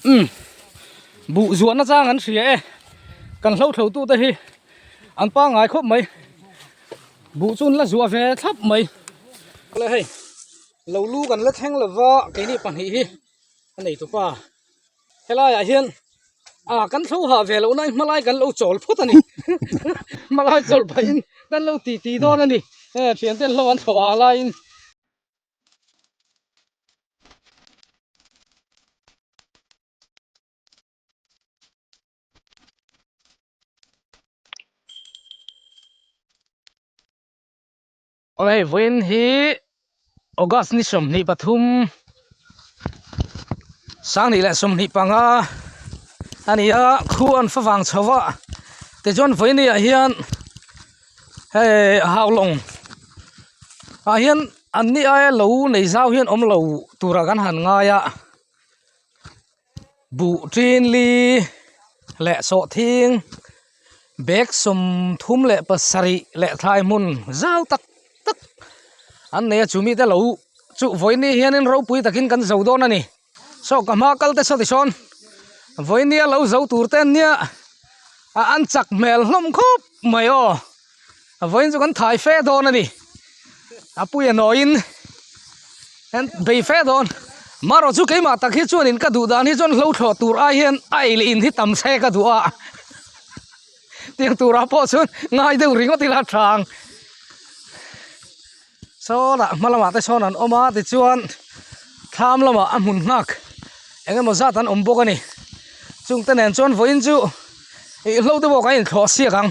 Umm buh zuahna chang an hria e kan hlo thlo tute hi an pangngai khawp mai buh chu an la zuah ve thlap mai awle hei lo lu kan la thleng lova keini pahnih hi a nei tupa helaiah hian ah kan thlo hah ve loh na hmalai kan lo chawl phawt a ni hmalai chawl pahin kan lo ti ti dawn a ni heng thiante hlo an thlawh ah laiin. Aw hei vawiin hi August ni 23 2025 a ni a khu an fa vang chho a tichuan vawiin ni ah hian hei haulawng ah hian an ni aia lo nei zau hian awm lo turah kan han ngai a. Buh ṭin li leh sawhthing bag 37 leh thlai hmun zau tak tak an nei a chumi te lo chu vawiin hianin ropui takin kan zo dawn a ni saw ka hma kal te saw tisawn vawiin a lo zo tur te an nia a an chak hmel hlawm khawp mai aw vawiin chu kan thai fe dawn a ni a pui a nawiin bei fe dawn marawh chu keimah tak hi chuanin ka duh dan hi chuan hlo thlawh tur ai hian a ei leh in hi tam se ka duh a tiang turah pawh chuan ngai deuh ringawt ila tha ang sawtah hma lamah te sawn an awm a tichuan thlam lamah a hmun nghak eng emaw zat an awm bawk a ni chungte nen chuan vawiin chu ih hlo te pawh kan inthlawh siak ang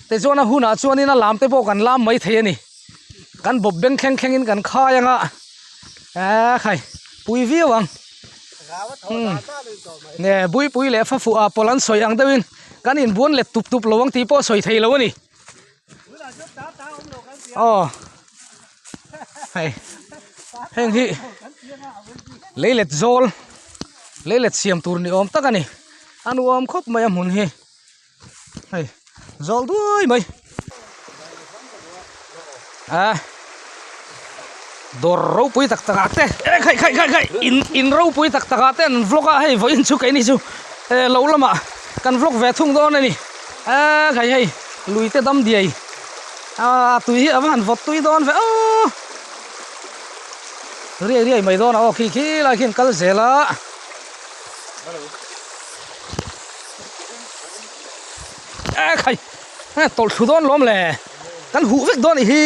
tichuan a hunah chuanin a lam te pawh kan lam mai thei a ni kan bawp beng thleng thlengin kan khai ang a eee khai pui viau ang umm nge buipui leh fafuh ah pawlh an sawi ang deuhin kan inbuan let tup tup lo ang tih pawh sawi thei lo a ni. Aw hei heng hi leilet zawl leilet siam tur ni awm tak a ni a nuam khawp mai a hmun hi hei zawl duai mai a dawr ropui tak tak ah te e khai khai khai khai in in ropui tak tak ah te an vlog a hei vawiin chu keini chu eh lo lamah kan vlog ve thung dawn a ni e khai hei lui te dam diai a tui hi a va han vawt tui dawn ve aw riai riai mai dawn a aw khi khi lai khian kal zel a e khai tawlh thlu dawn lawm le kan huh vek dawn a nih hi.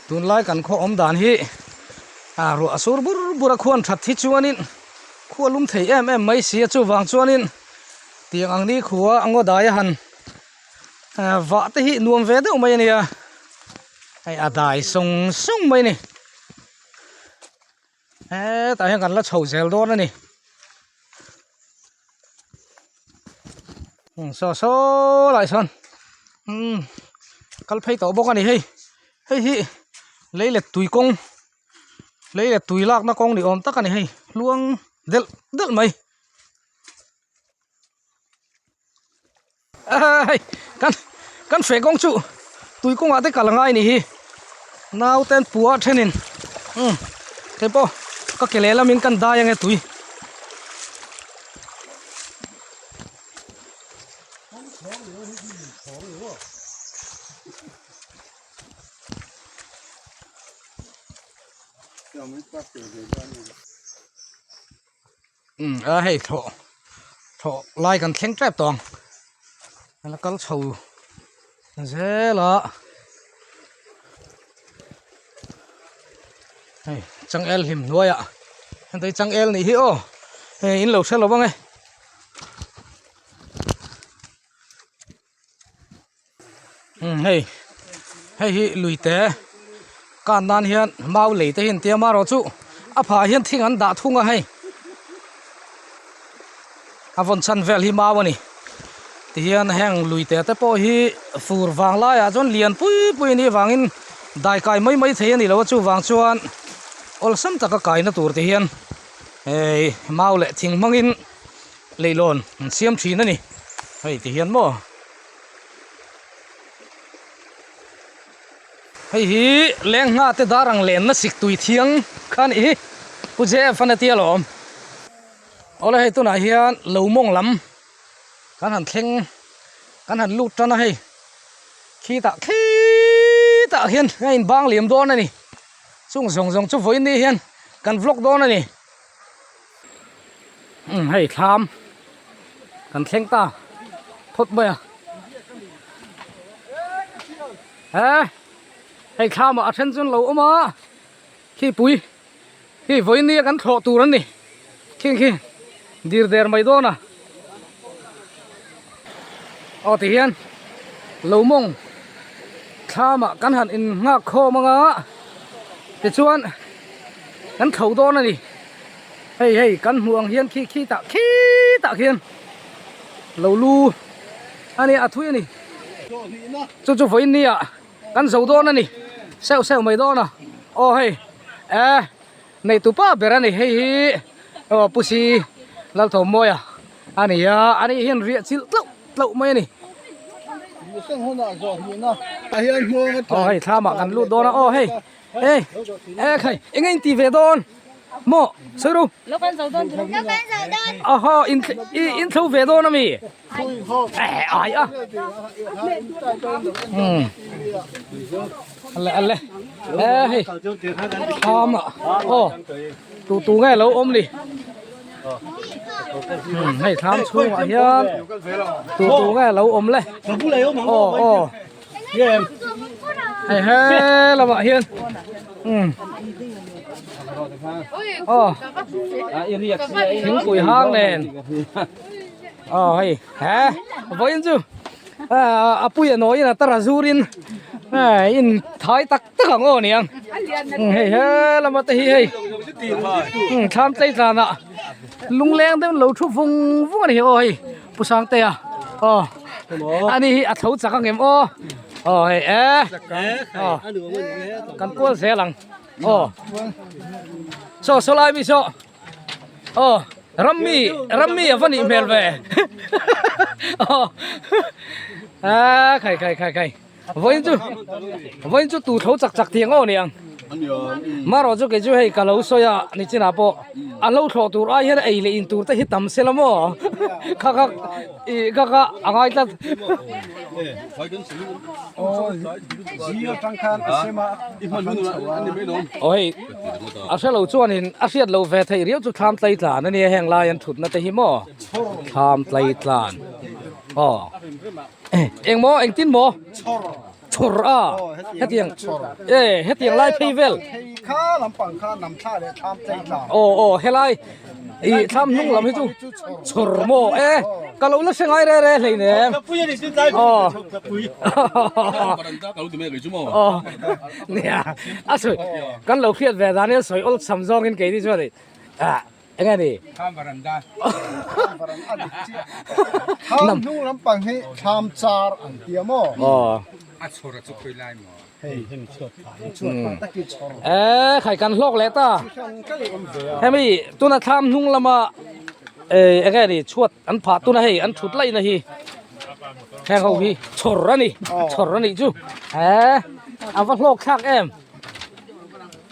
Tunlai kan khaw awm dan hi ah ruah a sur bur bur a khuan that hi chuanin khua lum thei em em mai si a chuvang chuanin tiang ang ni khua a ngaw dai a han ah vah te hi nuam ve deuh mai a nia hei a dai sawng sawng mai a ni hetah hian kan la chho zel dawn a ni saw saw lai sawn umm kal phei tawh bawk a ni hei hei hi lei let tui kawng lei let tui lakna kawng ni awm tak a ni hei hluang delh delh mai. Hei kan kan feh kawng chu tui kawngah te kal a ngai nih hi naute an pua thenin umm hei pawh ka ke leh lamin kan dai ange tui. Umm a hei thlawh thlawh lai kan thleng tep tawh ang a la kal chho zel a hei changel hlim hnuaiah hentei changel nih hi aw hei in lo hre lo ang e. Umm hei hei hi lui te kan nan hian mau lei te hi an tia marawh chu a phah hian thing an dah thung a hei a vawn chhan vel hi mau a ni tihian heng lui te te pawh hi fur vang laiah chuan lian pui pui a nih avangin dai kai mai mai thei a ni lo a chuvang chuan awlsam taka kaina tur te hian hei mau leh thing hmangin leihlawn an siam thin a ni hei ti hian maw hei hi lengngha te dar ang lenna sik tui thiang kha a nih hi pu J F an a tia lawm. Awle hei tunah hian lo mawng lam kan han thleng kan han lut tan a hei khitah khitah hian a inbang liam dawn a ni chung zawng zawng chu vawiin ni hian kan vlog dawn a ni umm hei thlam kan thleng ta phawt mai a he hei thlam ah a then chu an lo awm a khi pui. Hei vawiin nia kan thlawh tur an ni khing khi dir der mai dawn a aw ti hian lo mawng thlamah kan han in nghak khawm anga tichuan kan thlo dawn a ni hei hei kan hmuh ang hian khi khitah khitah khian lo lu a nia a thui a ni chu chu vawiin nia. Kan zo dawn a ni, seuh seuh mai dawn a, aw hei eh neihtu pa ber a ni hei hi aw Pu Si Lalthawmawia a ni a, a ni hian riah chilh tlauh tlauh mai a ni. Aw hei thlamah kan lut dawn a, aw hei hei eh khai eng nge in tih ve dawn maw sawi ru. Ahaw in in thlo ve dawn a mi? Ai a ale ale e hei thama aw tu tu nge lo awm ni hei thlam chhungah hian tu tu nge lo awm le aw aw hei he lamah hian aw thingpui hang nen. Aw hei he vawiin chu a pui a nawiin a tar a zurin in thai tak tak ang aw niang hei he lama te hi hei thlam tlei tlanah lungleng deuh lo thu vung vung a ni aw hei pu Sangtea aw ani hi a tho chak ang em aw aw hei e aw kan kual zel ang aw saw saw lai mi saw. Aw rammi rammi a va nih hmel ve aw a khai khai khai khai vawiin chu vawiin chu tu tho chak chak thiang aw niang marawh chu kei chu hei ka lo sawi a nichinah pawh a lo thlawh tur ai hian ei leh in tur te hi tam se la maw kha kha ih kha kha a ngai tlat. Aw hei. A hre lo chuanin a hriat loh ve theih riau chu thlam tlai tlan a nia heng lai an thutna te hi maw thlam tlai tlan aw eng maw engtin maw chhawr a hetiang e hetiang lai phei vel aw aw helai ih thlam hnung lam hi chu chhawr maw e ka lo la hre ngai re re hleinem aw aw. Nia, a sawi kan lo hriat ve dan hian sawi awlsam zawngin keini chuan i ah eng nge ni? Thlam varanda. Thlam varanda a dik chiah. Thlam hnung lampang hi thlam char an ti a maw? Aw. A chhawr a chu khawi lai maw? Hei hemi chhuat phah hi chhuat phah tak hi chhawr. E khai kan hlawk leh ta. Chi hran ka leh awm ve a. Hemi tuna thlam hnung lama e eng nge ni chhuat an phah tuna hei an thut laihna hi heng ho hi chhawr a ni chhawr a nih chu he a va hlawk thlak em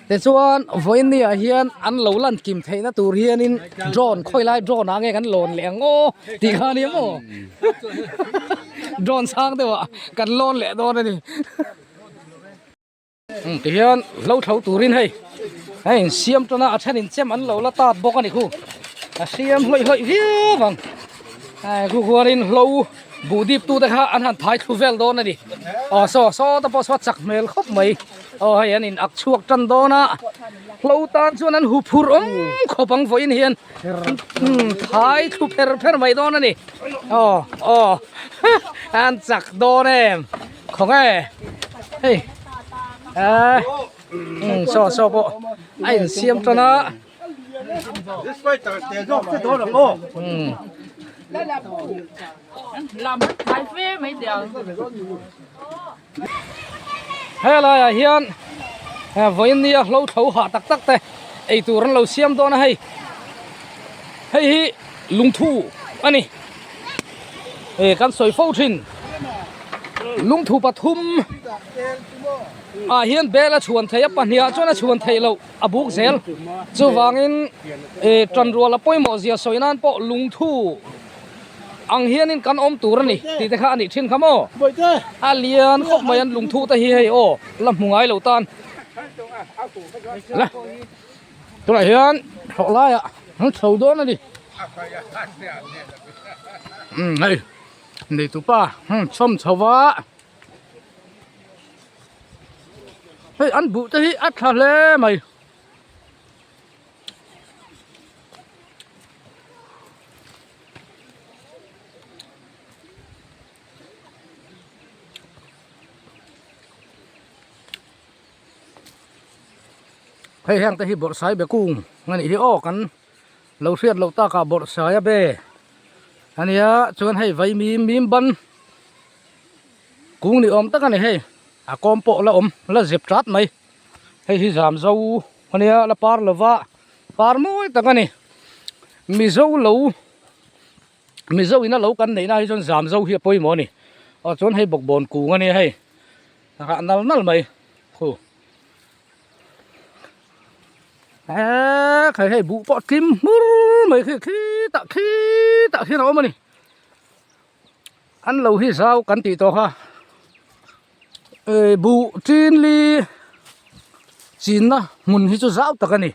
tichuan vawiin ni ah hian an lo lan kim theihna tur hianin drone khawi lai drone ah nge kan lawn leh ang aw tih kha a nia maw drone sang deuh ah kan lawn leh dawn a ni. Tihian hlo thlo turin hei hei insiam tana a then inchem an lo la tat bawk a ni khu a siam hlawih hlawih viau ang hei khu khuanin hlo buh dip tu te kha an han thai thlu vel dawn a ni aw saw saw te pawh saw a chak hmel khawp mai aw hei an in ak chhuak tan dawn a hlo tan chuan an hu phur awm khawp ang vawiin hian thai thlu pher pher mai dawn a ni aw aw an chak dawn em. Khawnge hei eh um saw saw pawh a insiam tan a um helaiah hian vawiin nia hlo tho hah tak tak te eitur an lo siam dawn a hei hei hi lungthu a ni. Kan sawi fo thin. Lungthu pathum ah hian bel a chhuan thei a, pahnih ah chuan a chhuan theih loh a buk zel. Chuvangin eh tanrual a pawimawh zia sawi nan pawh lungthu ang hianin kan awm tur a ni tih te kha a nih thin kha maw? A lian khawp mai an lungthu te hi hei aw la hmu ngai lo tan. La tunah hian thlawh laiah an chho dawn a ni. Umm hei. Neitupa chhawm chho va hei an buh te hi a tha hle mai. Hei heng te hi bawrhsai be kung a nih hi aw kan lo hriat loh takah bawrhsai a be. Ania chuan hei vai mim mim ban kung ni awm tak a ni hei a kawm pawh la awm la zep tat mai hei hi zam zo ania la par lova par mawi tak a ni mizo lo mizo ina lo kan neihna hi chuan zam zo hi a pawimawh a ni aw chuan hei bawkbawn kung a nia hei rah nal nal mai khu. Eee khai hei buh pawh tlim hmur mai khi khitah khitah khian a awm a ni an lo hi zau kan tih tawh kha ee buh chin li chinna hmun hi chu zau tak a ni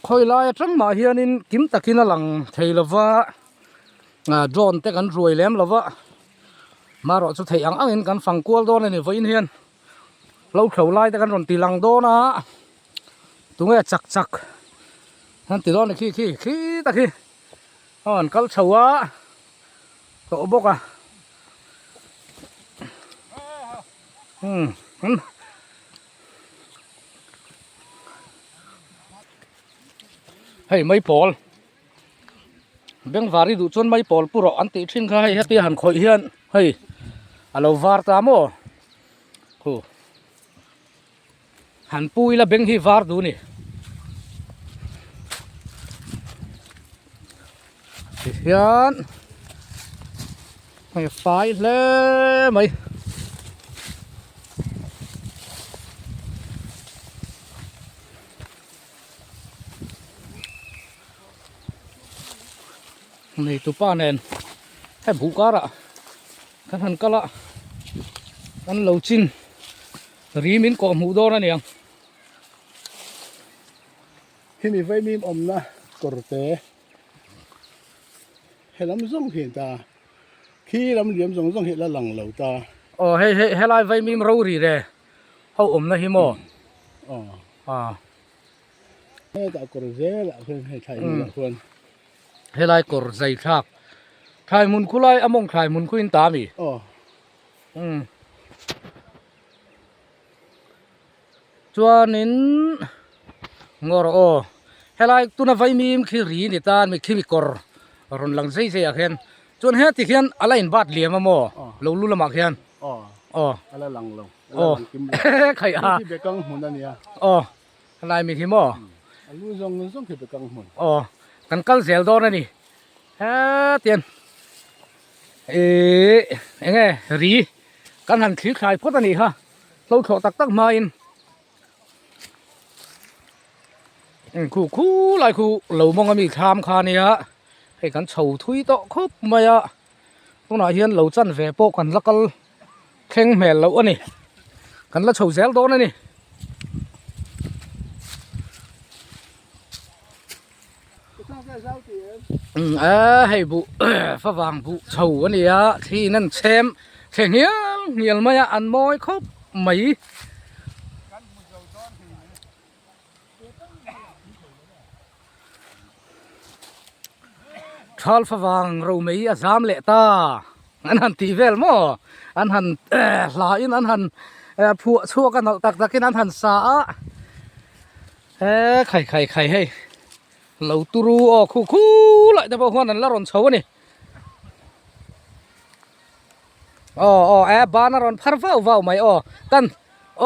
khawi lai atang mah hianin kim takin a lang thei lova ah drone te kan ruai lem lova. Marawh chu theih ang angin kan fang kual dawn a ni vawiin hian lo thlo lai te kan rawn ti lang dawn a tunge chak chak an ti dawn a ni khi khi khi tak hi aw an kal chho a tawh bawk a umm hei mai pawl. Bengvar i duh chuan mai pawl pu rawh an tih thin kha hei hetia han khawih hian hei a lo var ta maw khu han pu ila beng hi var duh a ni tihian hei fai hle mai. Neitupa nen hei buh karah kan han kal a kan lo chin ri min kawh hmuh dawn a niang. Hemi vaimim awmna kawr te helam zawng hi ta khi lam liam zawng zawng hi la lang lo ta. Aw hei hei helai vaimim rori re ho awmna hi maw? Aw. Ah. Hetah kawr zelah khuan hei thlai hmunah khuan. Helai kawr zai thlak. Thlai hmun khu lai a mawng thlai hmun khu in ta mi? Aw. Umm. Chuanin ngawr aw helai tuna vaimim khi ri ni ta mi khi mi kawr rawn lang zai zai ah khian chuan heti khian a la in bat liam a maw lo lu lamah khian aw aw a la lang lo. Aw khai a. Khi bekang hmun a nia. Aw helai mi hi maw. A lu zawng zawng khi bekang hmun. Aw kan kal zel dawn a ni. Hetian ih eng nge ri kan han thlir thlai phawt a nih kha hlo thlawh tak tak hmain khu khu lai khu lo mawng a mi thlam kha a nia hei kan chho thui tawh khawp mai a. Tunah hian lo chan ve pawh kan la kal thleng hmel loh a ni kan la chho zel dawn a ni. Umm a hei buh favang buh chho a ni a thli in an chhem thle nghial nghial mai a an mawi khawp mai. Thal favang romei a zam leh ta an han tih vel maw an han hla in an han phuah chhuak a nawlh tak tak in an han sa a he khai khai khai hei lo turu aw khu khu lai te pawh khuan an la rawn chho a ni aw aw e ban a rawn phar vau vau mai aw kan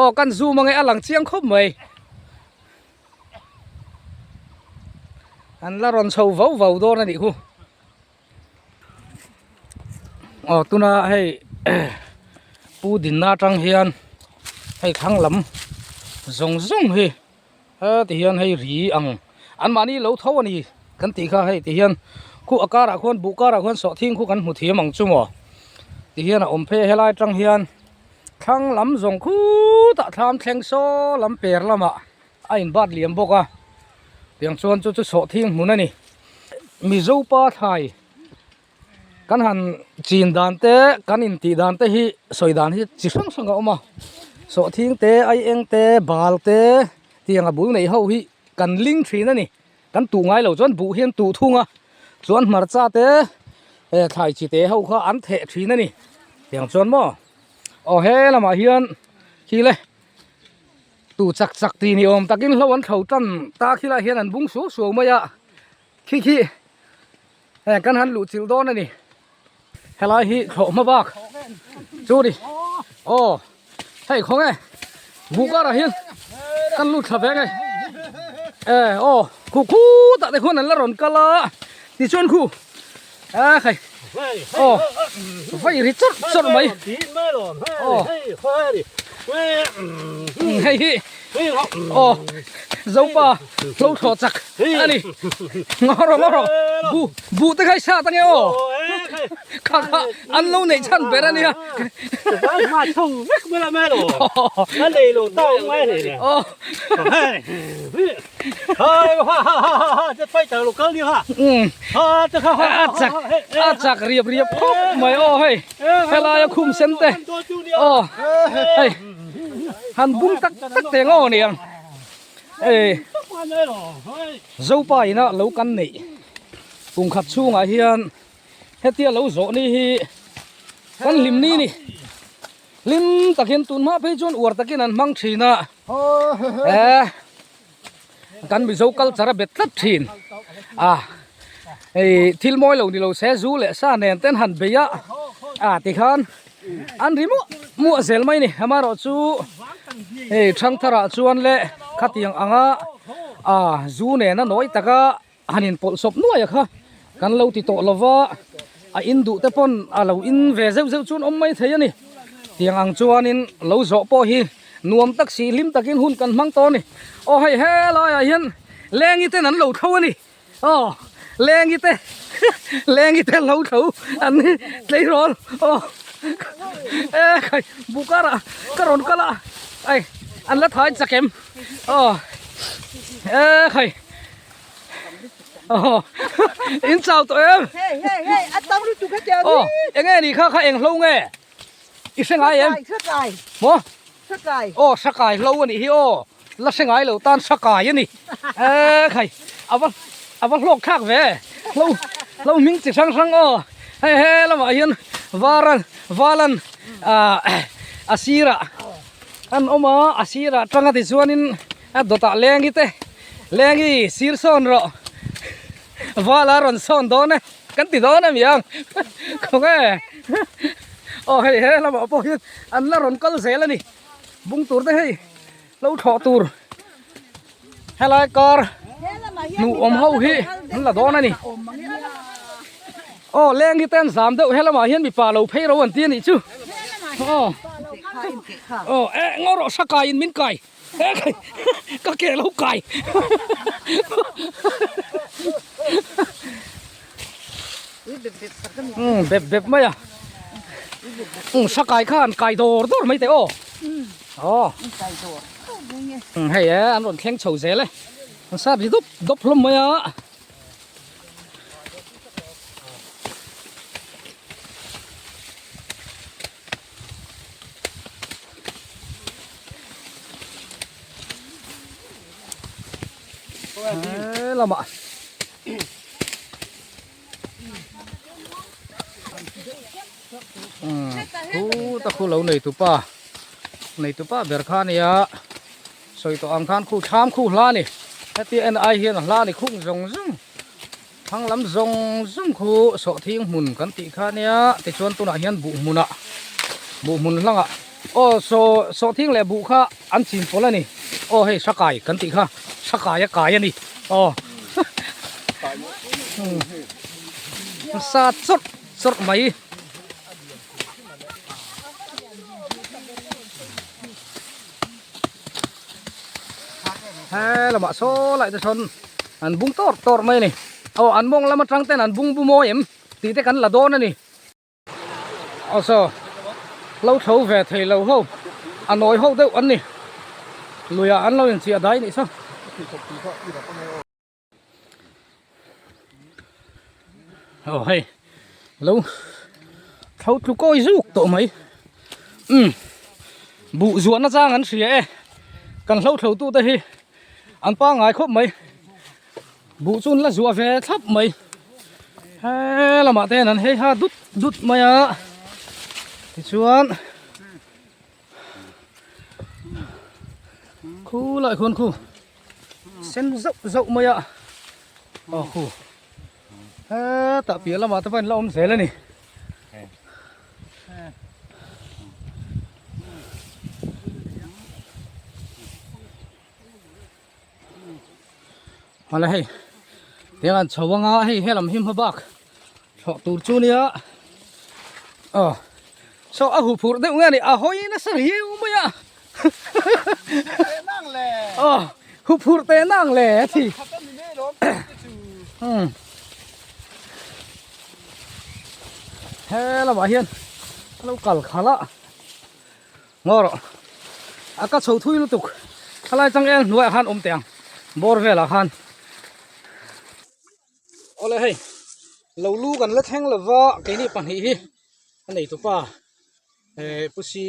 aw kan zoom ange a lang chiang khawp mai. An la rawn chho vau vau dawn a nih khu. Aw tuna hei pu dinna atang hian hei thlang lam zawng zawng hi heti hian hei ri ang an mahni lo tho a ni kan tih kha hei ti hian khu a karah khuan buh karah khuan sawhthing khu kan hmu thiam ang chu maw ti hian a awm phei a helai atang hian thlang lam zawng khutah thlam thleng saw lam per lamah a in bat liam bawk a tiang chuan chu chu sawhthing hmun a ni Mizo pa thlai kan han chin dan te kan in tih dan te hi sawi dan hi chi hrang hrang a awm a sawhthing te aieng te bal te tiang a bul nei ho hi kan ling thin a ni kan tuh ngai lo chuan buh hi an tuh thung a chuan hmarcha te eh thlai chi te ho kha an theh thin a ni tiang chuan maw aw he lamah hian khi le tu chak chak tih ni awm takin hlo an thlo tan ta khilaiah hian an bung suau suau mai a khi khi. Heng kan han luh chilh dawn a ni helai hi thlawh hma bak chu ni aw hei khaw nge buh karah hian kan lut thla ve nge e aw khu khutah te khuan an la rawn kal a tichuan khu a khai aw vai ri chawrh chawrh mai aw hei hi Aw Zopa hlo thlawh chak a ni ngaw rawh ngaw rawh bu buh te kha i sat ange aw kha kha an lo neih chhan ber a nia a chak a chak riap riap khawp mai aw hei helaia khum sen te aw hei. Han bung tak tak te ngaw a ni ang eh Zopa ina lo kan neih kum khat chhungah hian hetia lo zawh ni hi kan hlim ni ni hlim takin tun hma phei chuan uar takin an hmang thin a eh kan Mizo culture a bet tlat thin a hei thil mawi lo ni lo se zu leh sa nen ten han bei a a tikhan an ri muah muah zel mai a ni amaherawh chu hei thangtharah chuan le khatiang anga a zu nena nawi taka han inpawlh sawp nuai a kha kan lo ti tawh lova a in duh te pawn a lo in ve zeuh zeuh chuan awm mai thei a ni tiang ang chuanin lo zawh pawh hi nuam tak si hlim takin hun kan hmang tawh a ni aw hei helaiah hian lengi ten an lo thlo a ni aw lengi te lengi te lo thlo an ni tleirawl aw e khai bukara ka rawn kal a ai an la thai chak em aw e khai Aw in chau tawh em? Hei hei hei a tam lutuk hetiang ni. Aw enge ni kha kha eng hlo nge? I hre ngai em? Hre kai. Maw? Hre kai. Aw hre kai hlo a nih hi aw. La hre ngai lo tan hre kai a ni. E khai a va a va hlawk thlak ve. Hlo hlo hming chi hrang hrang aw. Hei he lamah hian varan valan ah a sirah an awm a a sirah tanga tichuanin A dawtah lengi te lengi sir sawn rawh vala rawn sawn dawn e kan ti dawn a mi ang khawnge aw hei he lamah pawh hian an la rawn kal zel a ni bung tur te hei lo thlawh tur helai kar hnuh awm ho hi an la dawn a ni aw lengi te an zam deuh he lamah hian mipa lo phei ro an ti a nih chu aw aw eh ngaw rawh hra kaiin min kai. Ka ke lo kai. Um bep bep mai a. Um sakai khan kai dawr dawr mai teh aw. Aw. Um hei e an rawn thleng chho zel e. An sat ri dup dup hlawm mai a. He lamah khu ta khu lo nei tupa nei tupa ber kha ania sawi tawh ang khan khu thlam khu hla a ni hetia en ai hian a hla a ni khung zawng zawng. Thlang lam zawng zawng khu sawhthing hmun kan tih kha ania tichuan tunah hian buh hmunah buh hmun hlangah aw saw sawhthing leh buh kha an chin pawlh a ni aw hei sakai kan tih kha sakai a kai a ni aw sa chawrh chawrh mai. He lamah saw lai te sawn an bung tawr tawr mai a ni. Aw an mawng lam atang ten an bung bu mawi em tih te kan la dawn a ni. Aw saw lo tho ve thei lo ho a nawi ho deuh an ni. Luiah an lo inchiah dai nih saw. Aw hei lo tho tlu kawi zuk tawh mai umm buh zuahna chang an hria e kan hlo thlo tu te hi an pangngai khawp mai buh chu an la zuah ve thlap mai he lamah te hian an hei ha dut dut mai a tichuan khulai khuan khu. Sen zauh zauh mai a aw khu hetah piah lamah te pawh in la awm zel a ni awle hei tiang an chho anga hei helam hi hma bak thlawh tur chu nia aw saw a huh phurh deuh nge ni a hawi nasa riau mai a aw huh phurh teh nang le a thi umm he lamah hian a lo kal khalh a ngaw rawh a ka chho thui lutuk helai changel hnuaiah khan awm teh ang bawr velah khan. Awle hei lo lu kan la thleng lova keini pahnih hi a nei tupa eh pu si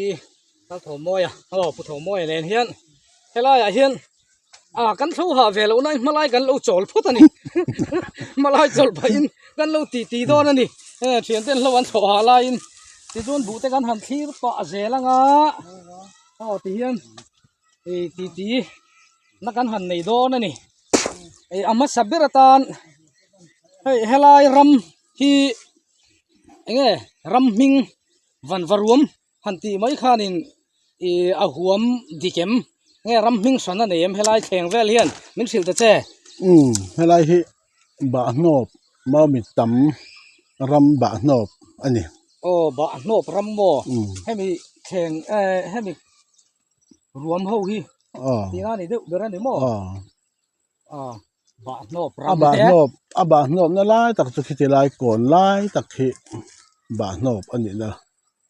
Lalthawmawia aw pu Thawmawia nen hian helaiah hian ah kan thlo hah ve loh na hmalai kan lo chawl phawt a ni hmalai chawlh pahin kan lo ti ti dawn a ni eh thian ten hlo an chhoh hah laiin tichuan buh te kan han thlir pah zel anga aw tihian ih ti ti na kan han nei dawn a ni. Hei a hmasa ber atan hei helai ram hi eng nge ram hming van va ruam han tih mai khanin ih a huam dik em nge ram hming hran a nei em helai thleng vel hian min hrilh ta che. Umm helai hi Bahhnawp Maumi tam ram Bahhnawp a ni. Aw Bahhnawp ram maw hemi thleng eh hemi. Ruam ho hi tih na ni deuh ber a ni maw? Bah hnawp ram te. A bah hnawp na lai tak chu khiti lai kawn lai tak hi bah hnawp a nih na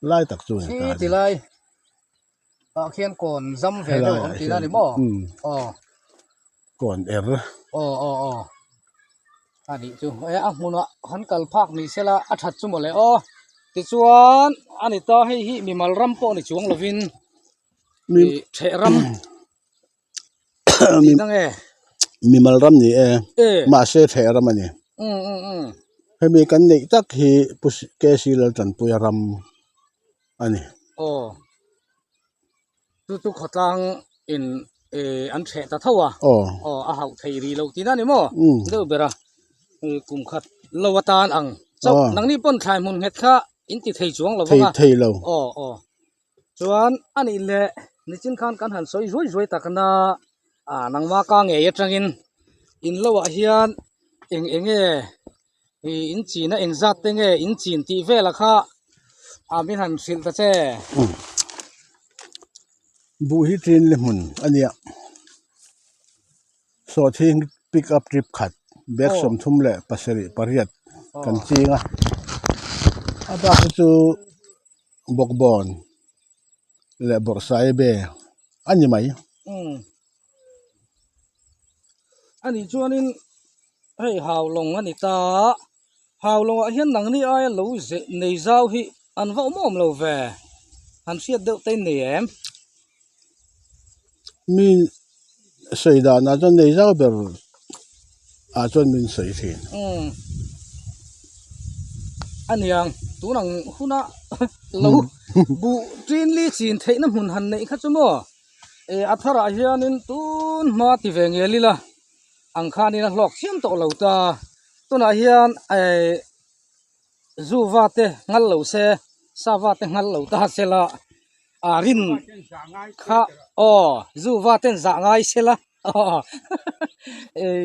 lai tak chu a ni ta. Khiti lai ah khian kawn zam ve deuh a awm tih na ni maw? Kawn er. Aw aw aw a nih chu e a hmunah han kal phak ni sela a that chu mawle aw tichuan a ni ta hei hi mimal ram pawh ni chuang lovin ih theh ram tih na nge mimal ram ni e mahse theh ram a ni hemi kan neih tak hi pu K C Laltanpuia ram a ni. Aw. Chu chu khawtlang in eh an hreh ta tho a aw a hauh thei rih loh tihna ni maw deuh ber a kum khat lo atan ang chauh nangni pawn thlai hmun nghet kha in ti thei chuang lo vang a thei lo aw aw chuan a nih leh nichin khan kan han sawi zuai zuai tak na ah nangma ka ngei atangin in lo ah hian eng eng nge ih in chin a engzat te nge in chin tih velah kha ah min han hrilh ta che. Buh hi ṭin le hmun a nia sawhthing pick up trip khat bag 37 pariat kan ching a a bak hi chu bawkbawn leh bawrhsaibe a ni mai. A nih chuanin hei hau lawng a ni ta a, hau lawngah hian nangni aia lo zeh nei zau hi an va awm awm lo ve, han hriat deuh te in nei em? Mi sawi danah chuan nei zau ber ah chuan min sawi thin. Umm a niang tun ang huna lo buh ṭinli chin theihna hmun han neih kha chu maw? Eh a tharah hianin tun hma ti ve ngel ila ang khanin a hlawk chiam tawh lo ta tunah hian eh zu va te nghal lo se sava te nghal lo ta sela ah rin kha aw zu va ten zah ngai sela aw eh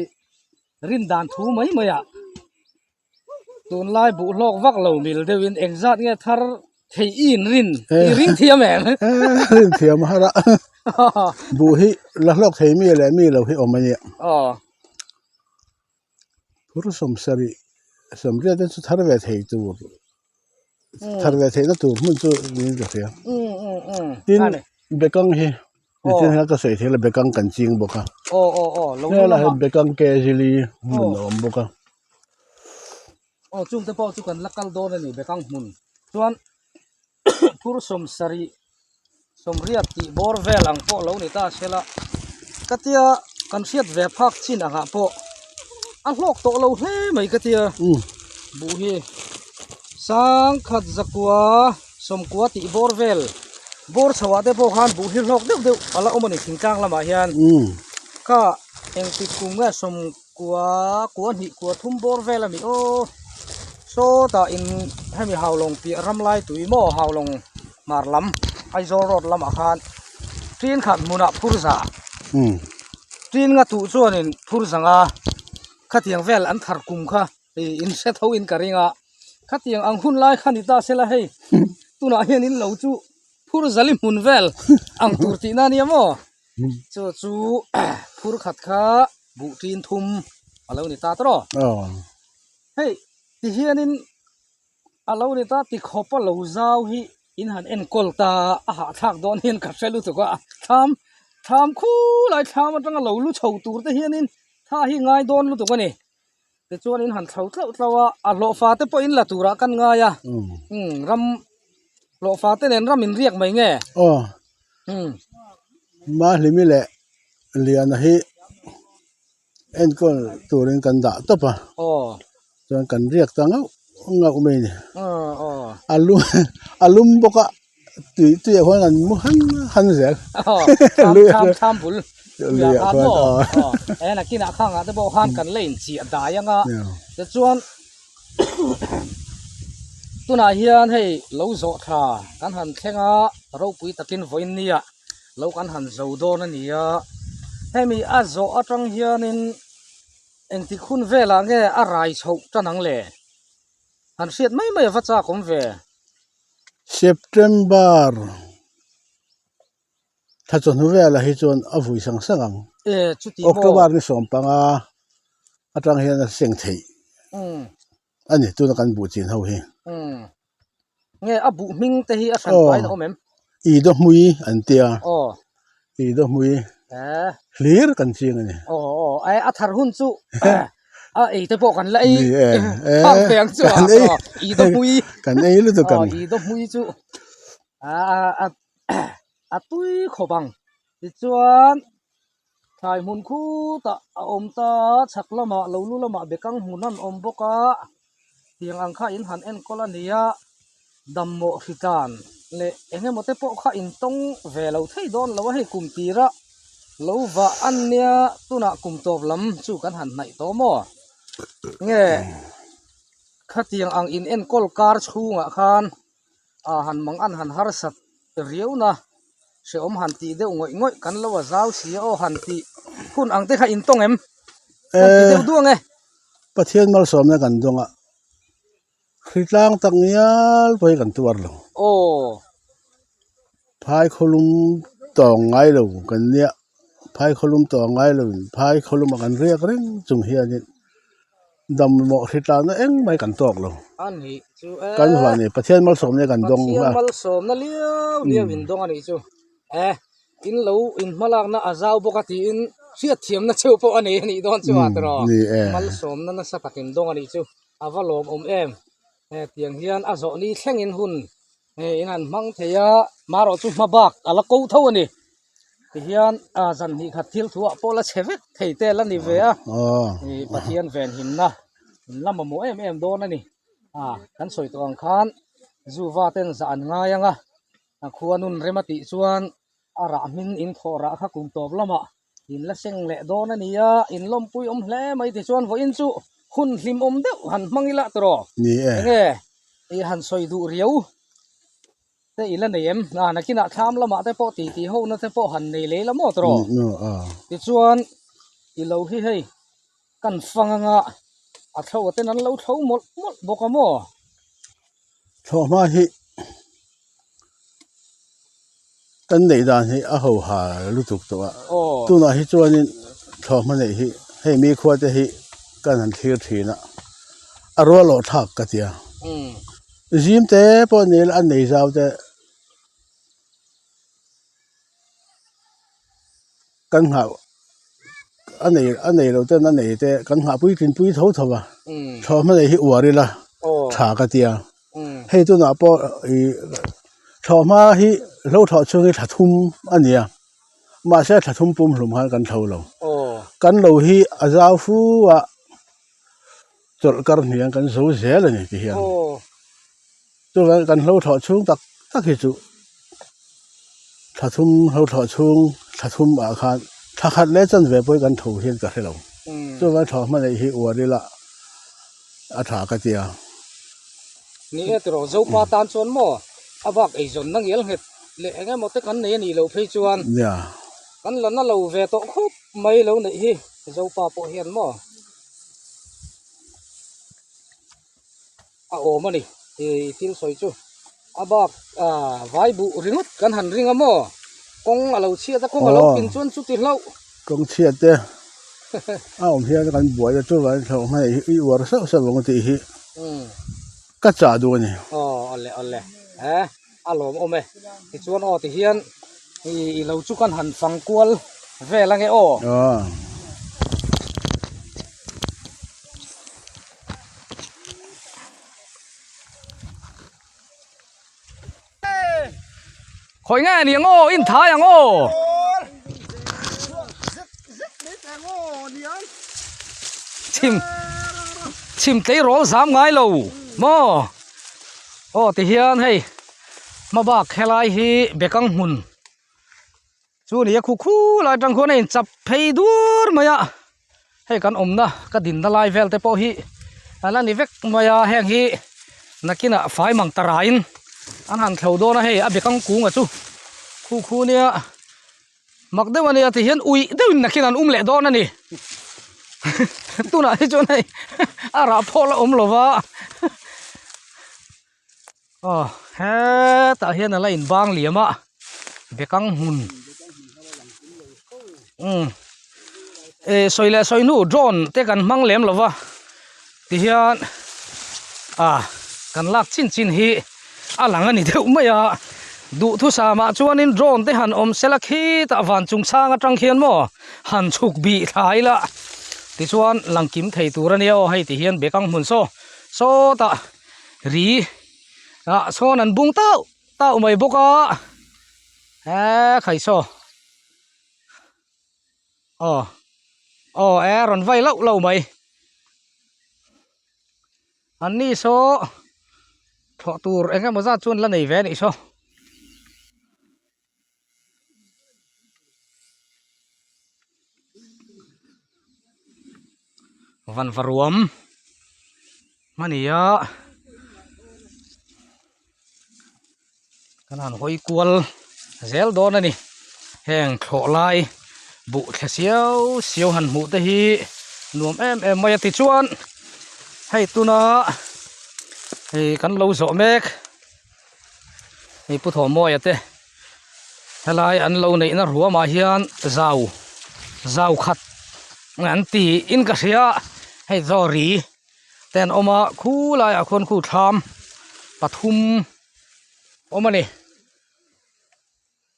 rin dan thu mai mai ah. Tunlai buh hlawk vak lo mil deuhin engzat nge thar thei i in rin i ring thiam em? Rin thiam har a. Buh hi la hlawk thei mi leh mi lo hi awm a nia. Phur sawmsarih sawmriat te chu thar ve thei tur thar ve theihna tur hmun chu niin ka hria. Tin bekang hi nichin hian ka sawi thei la bekang kan ching bawk a. Helaiah hian bekang kezili hmun a awm bawk a. Aw chungte pawh chu kan la kal dawn a ni bekang hmun chuan phur sawmsarih sawmriat tih bawr vel ang pawh lo ni ta sela ka tia kan hriat ve phak chin angah pawh a hlawk tawh lo hle mai ka tia buh hi sangkhat zakua sawmkua tih bawr vel bawr chho ah te pawh khan buh hi hlawk deuh deuh a la awm a ni thingtlang lamah hian kha engtik kum nge sawm Kua kua hnih kua thum bawr vel a ni aw sawtah in hemi haulawng piah ram lai tui maw haulawng hmar lam Aizawl road lamah khan tin khat hmunah phur za tin nga tuh chuanin phur zanga khatiang vel an thar kum kha ih in hre tho in ka ring a khatiang ang hun lai kha ni ta sela hei tunah hian in lo chu phur zali hmun vel ang tur tihna a nia maw. Chu chu phur khat kha buh tin thum a lo ni ta tawh aw. Hei ti hianin a lo ni ta ti khawp a lo zau hi in han enkawl ta a hahthlak dawn hian ka hre lutuk a thlam thlam khulai thlam atanga lo lu chho tur te hianin tha hi ngai dawn lutuk a ni tichuan in han thlo tlauh tlauh a a hlawhfa te pawh in la turah kan ngai a umm ram hlawhfa te nen ram in riak mai nge aw umm Mahlimi leh Liana hi enkawl turin kan dah tawp a aw chuan kan riak ta ngauh ngauh mai a ni aw aw a lum a lum bawk a tui tuiah khuan an mu han han zel aw thlam thlam bul tuiah khan maw aw e nakinah khangah te pawh khan kan la inchiah dai anga tichuan tunah hian hei lo zawh tha kan han thleng a ropui takin vawiin nia lo kan han zo dawn a ni a hemi a zawh atang hianin engtik hun velah nge a rai chhoh tan ang le han hriat mai mai a va chak awm ve. September thla chawhnu velah hi chuan a vui sang sang ang. E chuti maw? October ni sawmpanga atang hian a seng theih a ni tuna kan buh chin ho hi. Nge a buh hming te hi a hran pain a awm em? I dawhmui an tia. Aw. I dawhmui Eh. Hlir kan chiang a ni. Aw aw eh a thar hun chu a ei te pawh kan la ei. Ni e. Phang ve ang chu a. Kan ei. I dawhmui. Kan ei lutuk ang. Aw i dawhmui chu a a a tui khawp ang. Tichuan thlai hmun khutah a awm ta chhak lamah lo lu lamah bekang hmun an awm bawk a tiang ang kha in han enkawl a ni a dammawh hritlan leh eng emaw te pawh kha in tawng ve lo thei dawn lo a hei kum tirah lo vah a nia tunah kum tawp lam chu kan han hnaih tawh maw nge khatiang ang in enkawl kar chhungah khan ah han mang an han harsat riau na hrehawm han tih deuh ngawih ngawih kan lo a zau si a aw han tih hun ang te kha in tawng em kan ti deuh duang e. Pathian malsawmna kan dawng a hritlang tak ngial pawh hi kan tuar lo. Aw. Phai khawlum tawng ngai lo kan nia phai khawlum tawng ngai lo in phai khawlum ah kan riak reng chung hianin Damlawh hritlakna engmah hi kan tawk lo. A nih chu e. Kan huan ni Pathian malsawmna hi kan dawng a. Pathian malsawmna liau liau in dawng a nih chu. E in lo in hmalakna a zau bawk a tiin hriatthiamna cheu pawh a nei a nih dawn chu a tiraw. Ni e. Malsawmna nasa tak in dawng a nih chu. A va lawmawm em. E tiang hian a zawh ni thlengin hun e in han hmang thei a marawh chu hma bak a la ko tho a ni. Tihian ah zan hnih khat thil thu ah pawh la chhe vek thei te la ni ve a ih Pathian ven himna in la mamawh em em dawn a ni ah kan sawi tawh ang khan zuva ten zah an ngai ang a a khua nun rem a tih chuan a rah hming in thawh rah kha kum tawp lamah in la seng leh dawn a ni a in lawmpui awm hle mai tichuan vawiin chu hun hlimawm deuh han hmang ila tawh Ni e. Enge ih han sawi duh riau. Te i la nei em? A nakinah thlam lamah te pawh titi ho na te pawh han nei lei la maw tawh? Tichuan i lo hi hei kan fang anga a thlo a ten an lo thlo mawlh mawlh bawk a maw? Thlawhhma hi. Kan neih dan hi a ho ha lutuk tawh a, tunah hi chuanin thlawhhma neih hi hei mi khua te hi kan han thlir thin a, a rual awh thlak ka tia. Zim te pawh ni ila a nei zau te kan nghah a nei a nei lo ten a nei te kan nghah puitlin pui tho tho a, thlawhhma neih hi uar ila tha ka tia. Hei tunah pawh ih thlawhhma hi hlo thlawh chhung hi thla thum a ni a mahse thla thum pum hlum khan kan thlo lo kan lo hi a zau fu a chawlh kar hniang kan zo zel a ni ti hian chuvang kan hlo thlawh chhung tak tak hi chu thla thum hlo thlawh chhung thla thum ah khan thla khat leh chanve pawh hi kan tho hian ka hre lo chuvang thlawhhma neih hi uar ila. a tha ka tia. Ni e tiraw Zopa tan chuan maw a bak eizawnna ngial nghet leh eng emaw te kan nei a nih loh phei chuan kan la na lo ve tawh khawp mai lo neih hi Zopa pawh hian maw a awm a ni i thil sawi chu a bak vai buh ringawt kan han ring a maw kawng a lo chhiat a kawng a lo pin chuan chuti hlauh. Kawng chhiat te a awm hian kan buai a chuvangin thlauh hmai hi i uar sauh sauh ang tih hi ka chah duh a ni. Aw awle awle he a lawm awm e tichuan aw tihian i lo chu kan han fang kual vel ange aw. Khawi nge ni ang aw in thai ang aw. Chhim chhim tleirawl zam ngai lo maw aw ti hian hei hmabak helai hi bekang hmun. Chu ni a khu khu lai atang khuan a in chap phei dur mai a, hei kan awmna ka dinna lai vel te pawh hi a la ni vek mai a, heng hi nakinah fai mang ta rain an han thlo dawn a hei a bekang kunga chu khu khu nia mak deuh a nia ti hian uih deuhin nakin an um leh dawn a ni tunah hi chuan hei a rah pawh la awm lo va. Aw hetah hian a la inbang liam a bekang hmun umm eh sawi leh sawi hnu drone te kan hmang lem lo va tihian ah kan lak chin chin hi a lang a ni deuh mai a duhthusam ah chuanin drone te han awm sela khitah van chung chhang atang khian maw han chhuk bih thla ila tichuan lang kim thei tur a nia aw hei tihian bekang hmun saw sawtah. Ri ah sawn an bung tauh tauh mai bawk a he khai saw aw aw e rawn vai loh loh mai an ni saw thlawh tur eng emaw zat chuan la nei ve a nih saw. Vanva ruam a ni a kan han hawi kual zel dawn a ni heng thlawh lai buh thle siau siau han hmuh te hi nuam em em mai a tichuan hei tuna hei kan lo zawh mek. Hei Pu Thawmawia te helai an lo neihna ruamah hian zau zau khat an ti in ka hria hei zawri te an awm a khulaiah khuan khu thlam pathum awm a ni.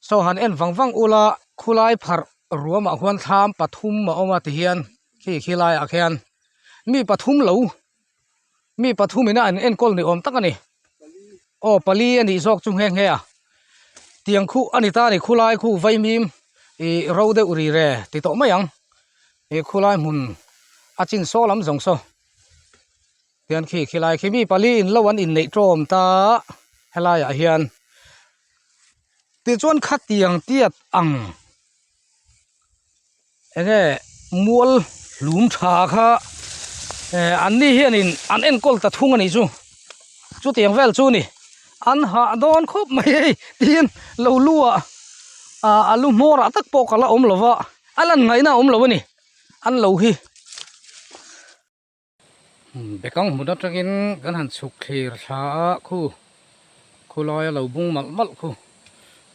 Saw han en vang vang ula khulai pharh ruamah khuan thlam pathum a awm a tihian khi khilaiah khian mi pathum lo mi pathum ina an enkawl ni awm tak a ni aw pali a nih zawk chu nghe nghe a tiang khuh a ni ta a ni khulai khu vaimim ih ro deuh ri re ti tawh mai ang ih khulai hmun a chin saw lam zawng saw. Tian khi khilai khi mi pali in lo an inneih tawm ta helai ah hian tichuan khatiang tiat ang enge mual hlum tha kha eh an ni hianin an enkawl ta thung a nih chu chutiang vel chu ni an hah dawn khawp mai hei tin lo lu ah ah a lu hmawr ah tak pawh ka la awm lo va a lan ngaihna a awm lo a ni an lo hi. Bekang hmun atangin kan han chhuk thlir thla a khu khulaia lo bung malh malh khu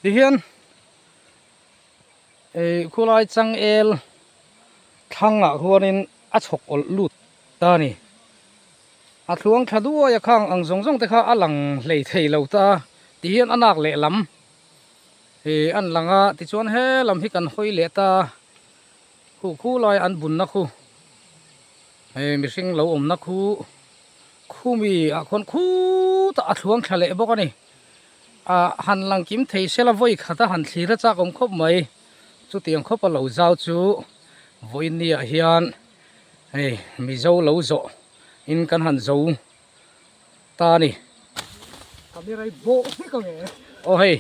tihian. Ih khulai changel thlangah khuanin a chhawk awlh lut ta a ni. A thluang tha duai a khang ang zawng zawng te kha a lang hlei thei lo ta a tihian a nak lehlam ih an lang a tichuan he lam hi kan hawi leh ta a khu khu lai an bunna khu hei mihring lo awmna khu khumi ah khuan khutah a thluang thla leh bawk a ni ah han lang kim thei sela vawi khat a han thlir a chak awm khawp mai chutiang khawp a lo zau chu vawiin ah hian hei mizo lo zawh in kan han zo ta a ni. Camera hi bawh vek ang e. Aw hei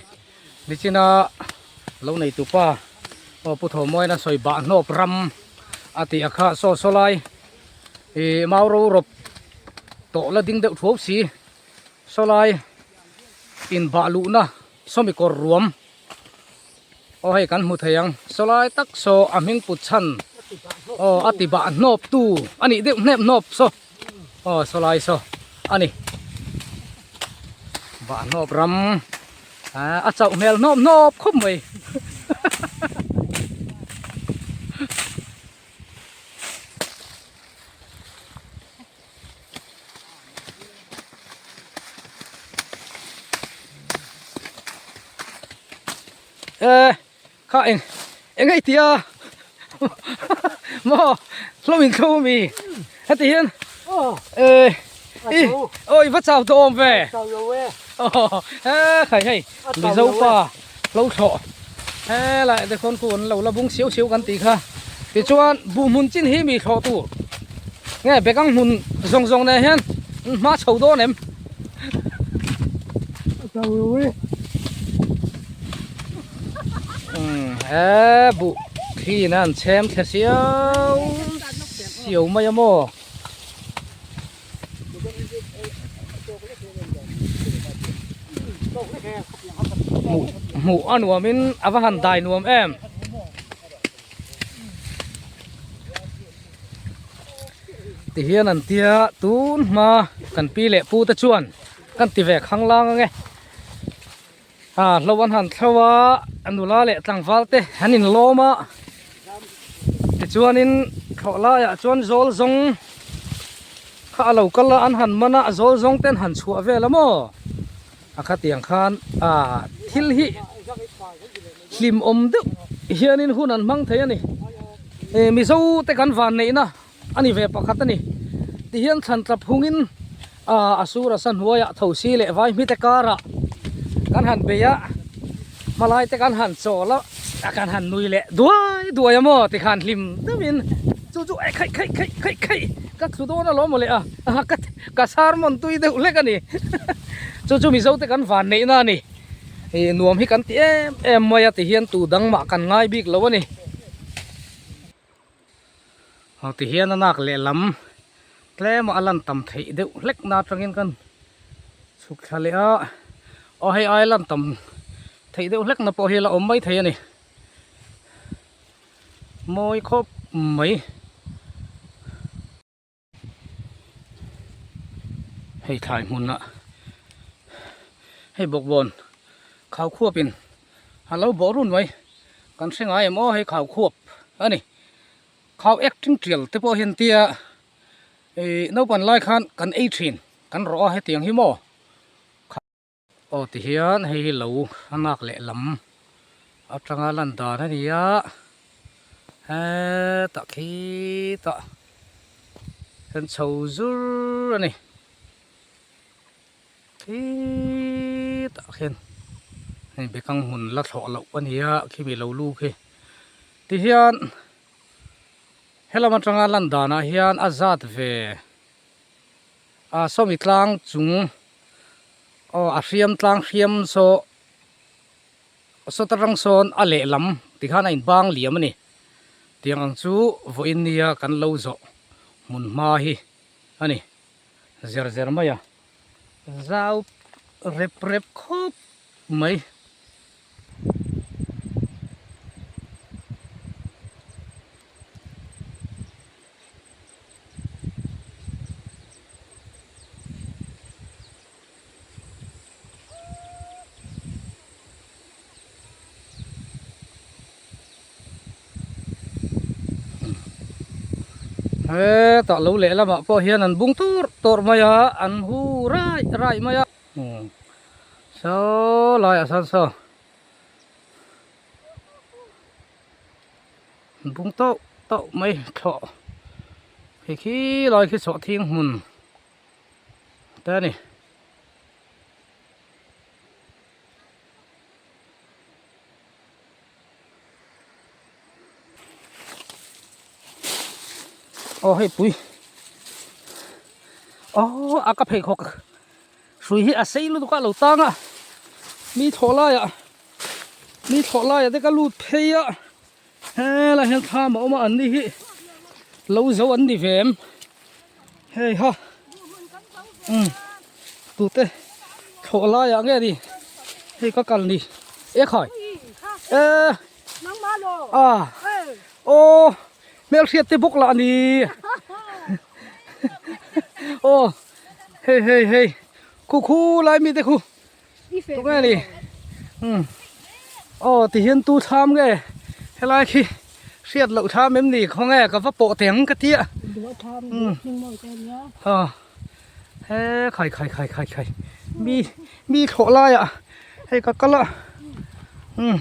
nichina lo nei tupa aw Pu Thawmawina sawi bah hnawp ram a tih a kha saw saw lai ih mau ro rawp tawh la ding deuh thuau si saw lai in bah luhna sawmi kawr ruam aw hei kan hmu thei ang saw lai tak saw a hming put chhan aw a ti bah hnawp tu a nih deuh hnep hnawp saw aw saw lai saw a ni bah hnawp ram ah a chauh hmel hnawp hnawp khawp mai. Ê kha eng eng hei tia maw hlawm in thlo ami heti hian ê i aw i va chau tawh awm ve ê khai hei mizo pa hlo thlawh helai te khawn khu an lo la bung siau siau kan tih kha tichuan buh hmun chin hi mi thlawh tur nge bekang hmun zawng zawng nen hian an hma chho dawn em. Umm he buh thliin a an chhem thla siau siau mai a maw. Hmuh hmuh a nuamin a va han dai nuam em. Tihian an tia tun hma kan pi leh pu te chuan kan ti ve khang lang ange. A hlo an han thlo a nula leh tlangval te an inlawm a tichuanin thlawh laiah chuan zawl zawng kha a lo kal a an han man a zawl zawng te an han chhuah vel a maw a khatiang khan ah thil hi hlimawm deuh hianin hun an hmang thei a ni mizo te kan van neihna a ni ve pakhat a ni tihian thlan tla phungin ah a sur a sa hnuaiah thosi leh vai hmite karah kan han bei a hmalai te kan han chawl a a kan han nui leh duai duai a maw tikhan hlim deuhin chu chu eh khaih khaih khaih khaih khaih ka thlu dawn alawm mawle a ka ka sermon tui deuh hlek a ni chu chu mizo te kan van neihna a ni ih nuam hi kan ti em em mai a tihian tu dang mah kan ngai bik lo a ni. Aw tihian a nak lehlam tlem a lan tam theih deuh hlek na atangin kan chhuk thla leh a aw hei ai lan tam theih deuh hlek na pawh hi a la awm mai thei a ni mawi khawp mai. Hei thlai hmunah hei bawkbawn khau khuapin a lo bawh run mai kan hre ngai em aw hei khau khuap a ni khau ek ṭing ṭial te pawh hian tia ih naupang lai khan kan ei ṭhin kan rawh a hetiang hi maw. Aw tihian hei hi lo a nak lehlam atanga lan dan a ni a hetah khitah hian chho zur a ni khitah khian hei bekang hmun la thlawh loh a ni a khimi lo lu khi tihian helam atanga lan danah hian a zat ve a sawmi tlang chung. Aw a hriam tlang hriam saw sawta rang sawn a lehlam tikhan a inbang liam a ni tiang ang chu vawiin nia kan lo zawh hmun hma hi a ni zer zer mai a zau rep rep khawp mai. Hetah lo lehlamah pawh hian an bung tur tur mai a, an hu raih raih mai a. Saw laiah sawn saw an bung tauh tauh mai thlawh khi khi lai khi sawhthing hmun te a ni. Aw hei pui aw a ka pheikhawk hrui hi a sei lutuk a lo tang a mi thlawh laiah mi thlawh laiah te ka lut phei a helaiah hian thlam a awm a an ni hi lo zo an ni ve em hei ha umm tute thlawh laiah nge ni hei ka kal ni e khai e a aw hmelhriat te bawk lah a ni aw hei hei hei khu khu lai mi te khu Tunge ni umm aw ti hian tu thlam nge helai khi hriat loh thlam em ni khawnge ka va pawh teh ang ka tia umm aw he khai khai khai khai khai mi mi thlawh laiah hei ka kal a umm.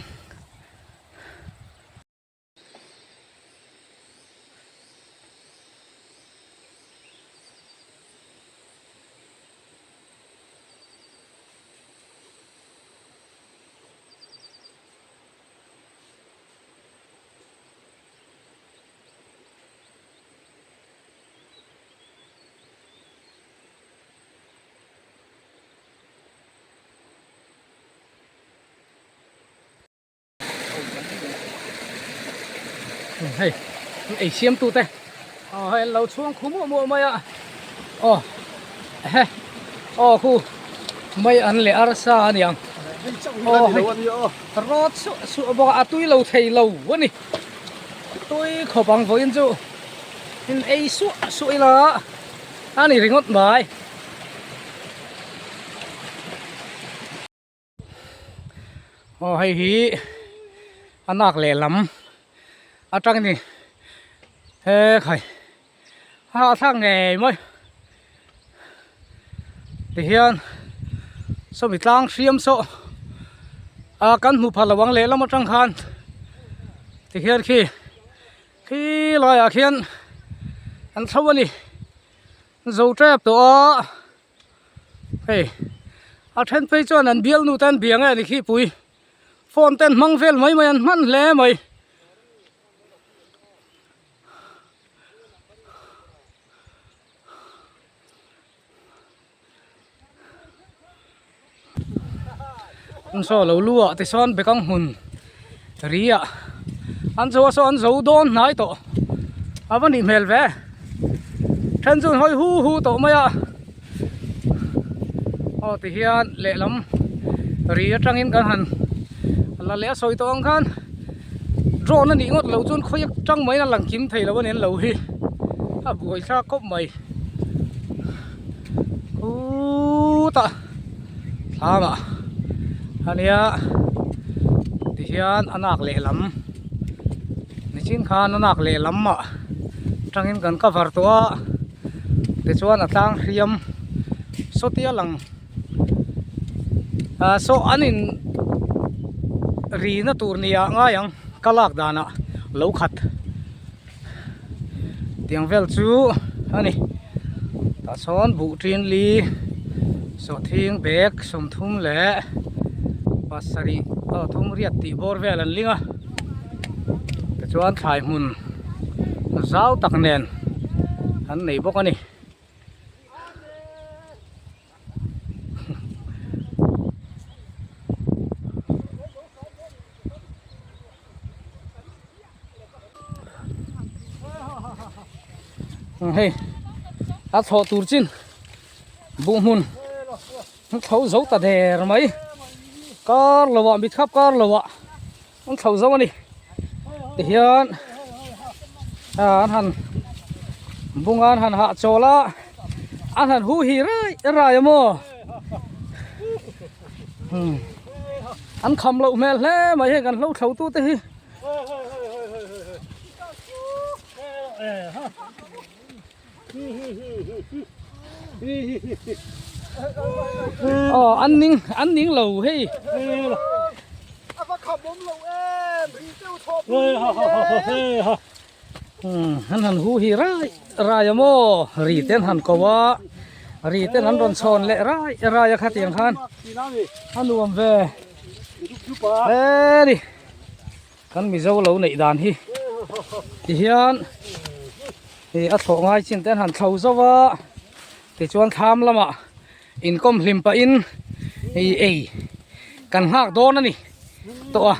Hei ei siam tu te aw hei an lo chhuang khu muah muah mai a aw he aw khu mai an leh arsa a niang aw hei rawt suah suah bawk a a tui lo thei lo a ni tui khawp ang vawiin chu in ei suah suah ila a ni ringawt mai. Aw hei hi a nak lehlam atang a ni he khai a hahthlak ngei mai tihian sawmi tlang hriam saw ah kan hmu pha lo ang lehlam atang khan tihian khi khi laiah khian an chho a ni zo tep tawh a. Hei a then phei chuan an bialnu te an bia nge ni khi pui phone te an hmang vel mai mai an hman hle mai. An saw lo lu ah tichuan bekang hmun ri ah an zo a saw an zo dawn hnai tawh a va nih hmel ve then chu an hawi hu hu tawh mai a aw ti hian lehlam ri atangin kan han la leh a sawi tawh ang khan drone a nih ngawt loh chuan khawi atang maiin a lang kim thei lo a ni an lo hi a buaithlak khawp mai khutah. Thlangah ania tihian a nak lehlam nichin khan a nak lehlam ah tangin kan cover tawh a tichuan a tlang hriam sawtia lang ah saw an in rina tur ni ah ngai ang ka lak danah lo khat. Tiang vel chu a ni tah sawn buh tin li sawhthing bag 30 leh pasarih aw thum riat tih bawr vel an ling a tichuan thlai hmun zau tak nen an nei bawk a ni. Hei a thlawh tur chin buh hmun an thlo zo ta der mai kar lo ah mitkhap kar lo ah an thlo zo a ni tihian an han bunga an han hahchawl a an han hu hi rai rai a maw. An kham loh hmel hle mai hei kan hlo thlo tu te hi. Aw an ning an ning lo hei. A va kham awm lo em ri deuh thawp An han hu hi rai rai a maw ri te an han ko a ri te an rawn chhawn leh rai rai a khatiang khan a nuam ve hle a ni kan mizo lo neih dan hi tihian ih a thlawh ngai chin te an han thlo zo a tichuan thlam lamah inkawm hlim pahin ih ei kan nghak dawn a ni tawh a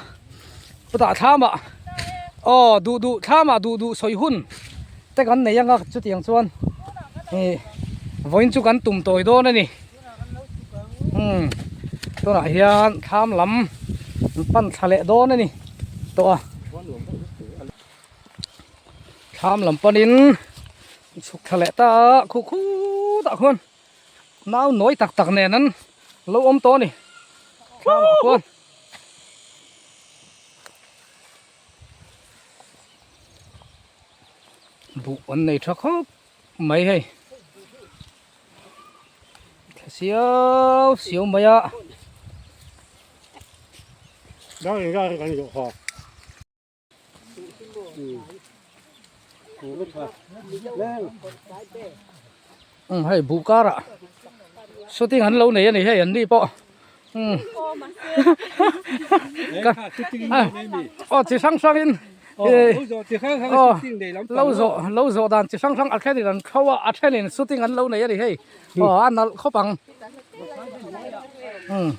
chutah thlamah aw duh duh thlamah duh duh sawi hun te kan nei anga chutiang chuan ih vawiin chu kan tum tawi dawn a ni umm tunah hian thlam lam an pan thla leh dawn a ni tawh a thlam lam panin chhuk thla leh ta a khuh khutah khuan. Nau nawi tak tak nen an lo awm tawh a ni thlamah khuan buh an nei tha khawp mai hei thla siau siau mai a. Umm hei buh karah shooting an lo nei a ni hei an ni pawh umm aw chi hrang hrang in aw lo zawh lo zawh dan chi hrang hrang a thenin an thlo a a thenin shooting an lo nei a ni hei aw a nalh khawp ang umm.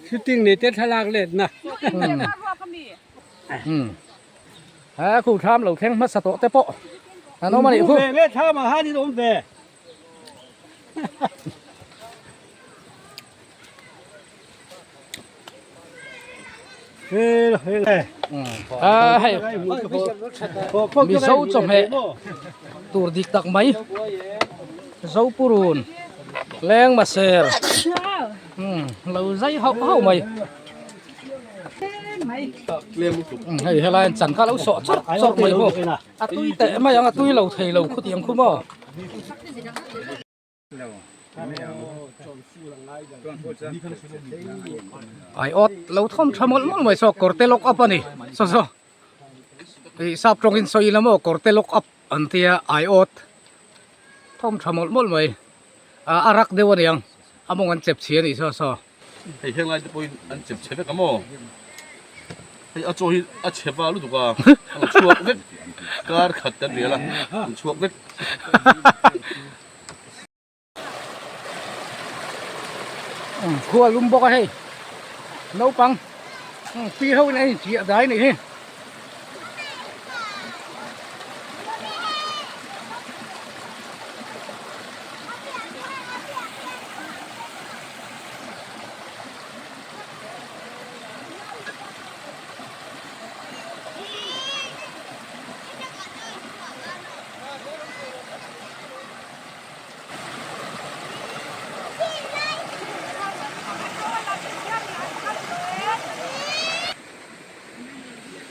Shooting nei te thlalak let na. He khu thlam lo thleng hmasa tawh te pawh an awm a nih khu. Ve le thlam ah han in awm ve. A hei Mizo chawhmeh tur dik tak mai Zopurun leng maser lo zai hauh hauh mai hei helai an chan kha lo sawh chawrh chawrh mai bawk a tui teh mai ang a tui lo thei lo khutiang khu maw. Ai awt lo thawm tha mawlh mawlh mai saw kawr te lock up a ni saw saw ih sap tawngin sawi ila maw kawr te lock up an tia ai awt thawm tha mawlh mawlh mai ah a rak deuh a niang a mawng an chep chhi a nih saw saw. Hei heng lai te pawhin an chep chhe vek a maw? Hei a chaw hi a chhe va lutuk a, a lo chhuak vek kar khat kan rial a, an chhuak vek. Khua lum bawk a hei naupang pi ho in a inchiah dai a nih hi.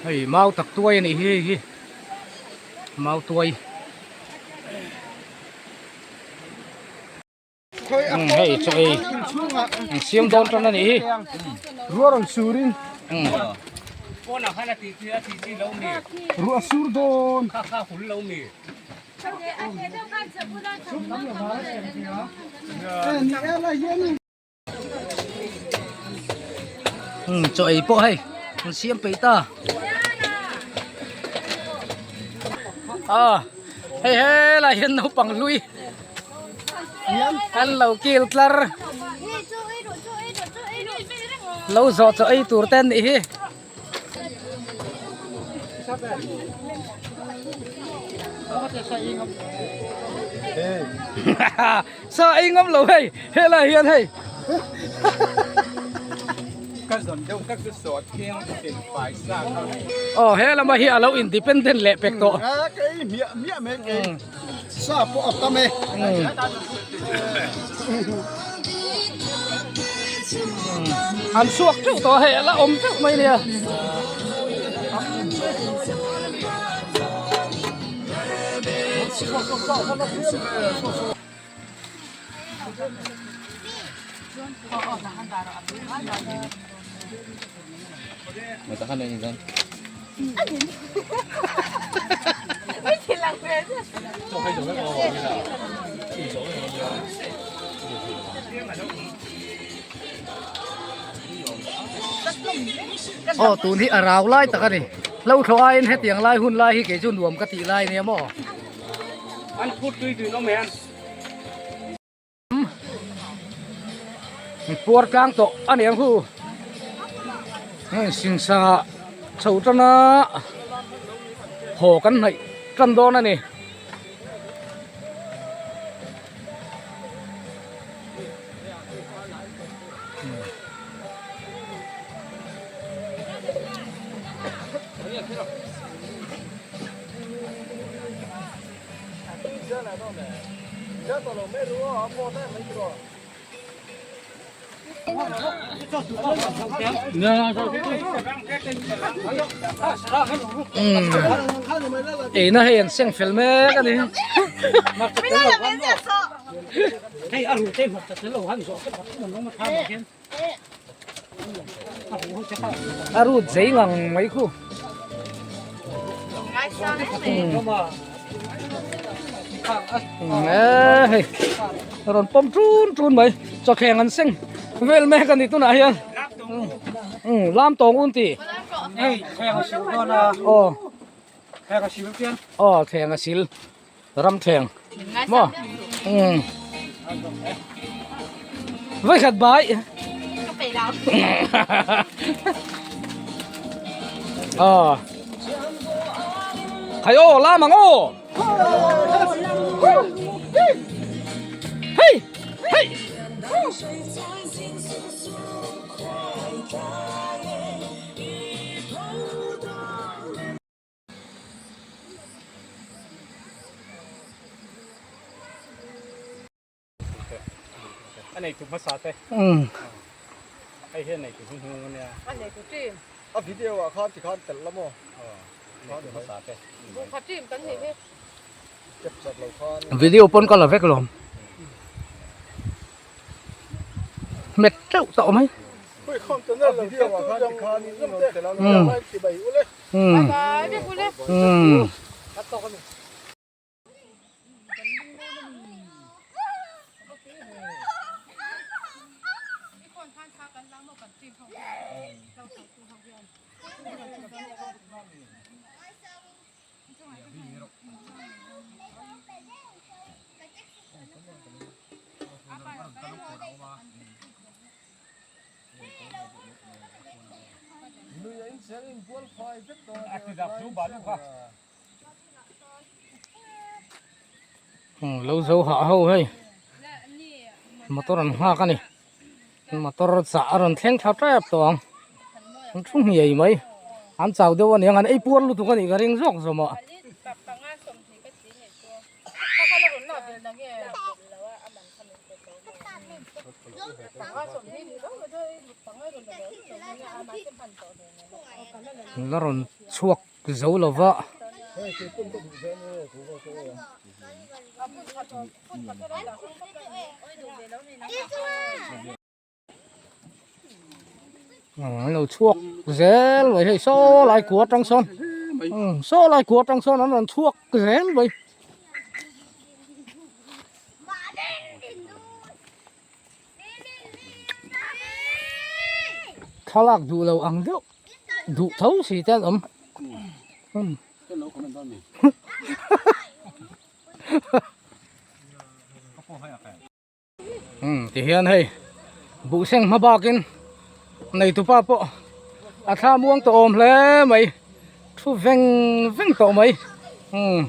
Hei mau tak tuai a nih hi hei hi mau tuai. Hei chaw ei an siam dawn tan a nih hi ruah rawn surin ruah sur dawn chaw ei pawh hei an siam peih ta a hei helai hian naupang hlui an lo kil tlar lo zawh chaw ei tur te an nih hi. Sa ei ngam lo hei helai hian hei. Aw he lama hi a lo independent leh pek tawh. Sa pawh a tam e. An chhuak teuh tawh a hei a la awm teuh mai nia. Aw tun hi a rau lai tak a ni hlo thlawh aiin hetiang lai hun lai hi kei chu nuam ka tih lai nia maw. An phut tui tui nawm hian. Puar tlang tawh a ni ang hu heng singsa chho tan a haw kan hnaih tan dawn a ni. Eina hei an seng fel mek a ni. A rut zei ngang mai khu. Ê hei rawn pawm ṭun ṭun mai chawthleng an seng vel mek a ni tunah hian lam tawng un ti aw aw thleng a sil ram thleng maw umm vawikhat bai aw khai aw lam ang aw hei hei A nei tu hmasa te. Umm. Hei hi a nei tu hnuhnung a nia. A nei tu team. A video ah khan tikhan telh la maw? Nei tu hmasa te. Buhkhat team kan nih hi. Capture lo khan. Video pawn ka la vek lawm. Hmet teuh tawh mai. Lo zo hah ho hei motor an nghak a ni motor chah a rawn thleng thla tep tawh ang an thu ngei mai an chau deuh a niang an ei puar lutuk a nih ka ring zawk zawm ah. La rawn chhuak zo lo va. An lo chhuak zel mai hei saw lai kua atang sawn saw lai kua atang sawn an rawn chhuak zel mai. Thlalak duh lo ang deuh duh tho si te an awm. Umm ti hian hei buh seng hma bakin neitupa pawh a thla muang tawh awm hle mai thu veng veng tawh mai umm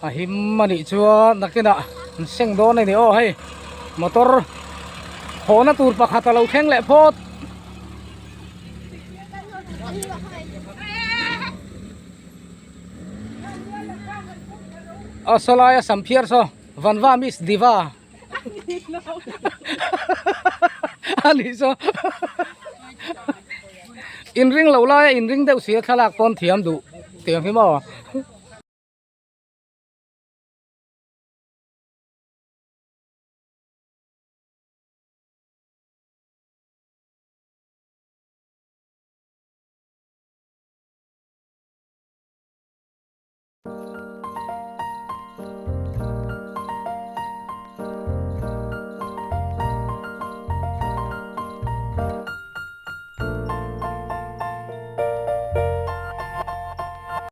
a him a nih chuan nakinah an seng dawn a ni aw hei motor hawhna tur pakhat a lo thleng leh phawt. Aw sawlai a sam phiar saw. Vanva miss diva a nih chu in ring lo lai a in ring deuh si a thlalak pawn thiam duh tiang hi maw.